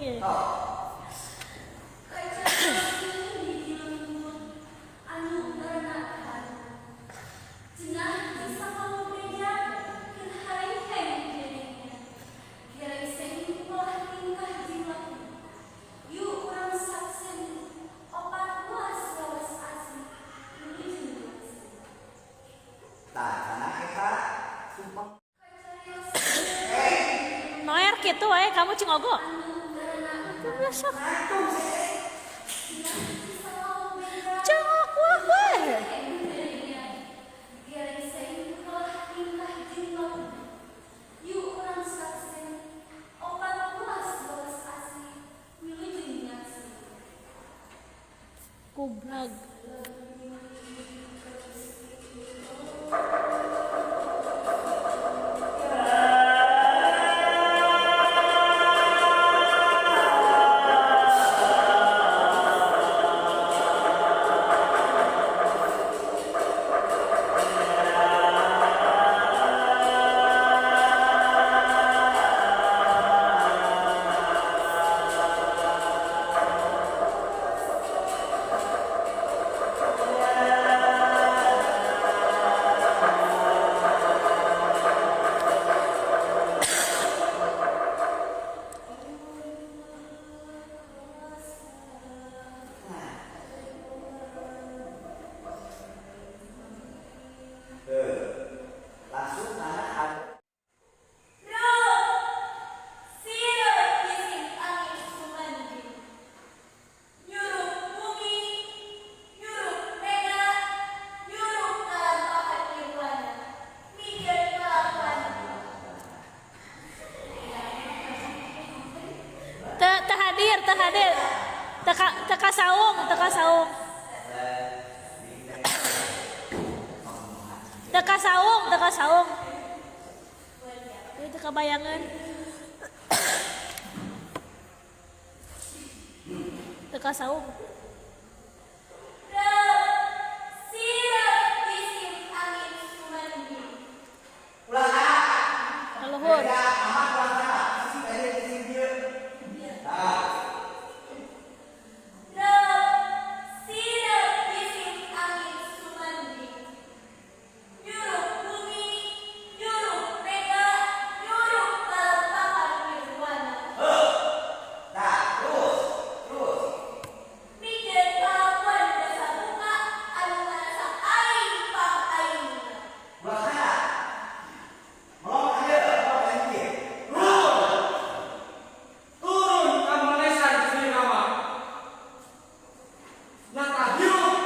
Kieu. Tah, karena eta sumpah. Noer kitu wae kamu cingogo. Itu biasa. Cengok wah wae. Kubrag. Langsung karena ada. Teu teu hadir, teu hadir. Teka teka saung, teka saung. Teka saung, teka saung. Itu kabayangan. Teka saung. Kaluhur. Nah, terus, terus. Ulah kana. Melong ka dieu, melong ka dieu. Turun kamanesan Sri Rama. Nyata hirup,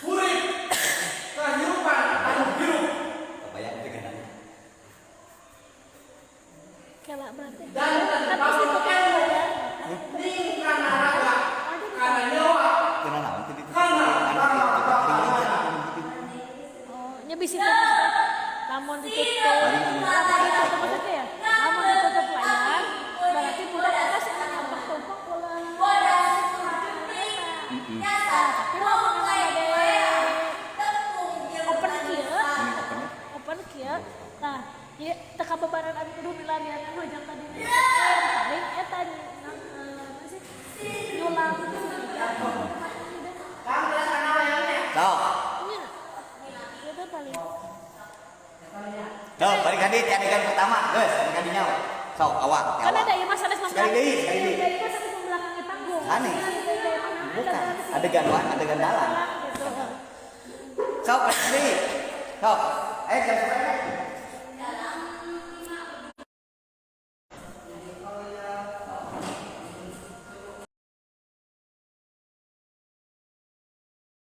urip, kehidupan anu hirup. Kebayang teu kan? Kela berarti. Dan Kan pasti tanpa tuh ya. ning kana raga, kana nyawa, Teu naon teu ditu. kana Anu kitu, Oh, nya bisi teh maksudnya lamun ditutup. Lamun ditutup maksudnya ya. Lamun ditutup layar, berarti budak eta sing nyampak tumpeng ulah. Nah, tapi lamun emang bade open kieu, open kieu. Nah, ieu teu kabebanan abi kudu milarian anu jang tadi. Paling eta nang sih nyulam. Sok. Nya. Itu paling. Sok, balik ka dieu ti adegan pertama, geus, adegan dinya. Sok, awak, ti Kan awak. ada ieu mah sanes Sekali deui, sekali deui. Iya, ieu mah sanes membelakangi panggung. Aneh. Bukan, adegan wan, adegan dalam. Gitu. Sok, balik deui. Sok. Eh, jam seberapa?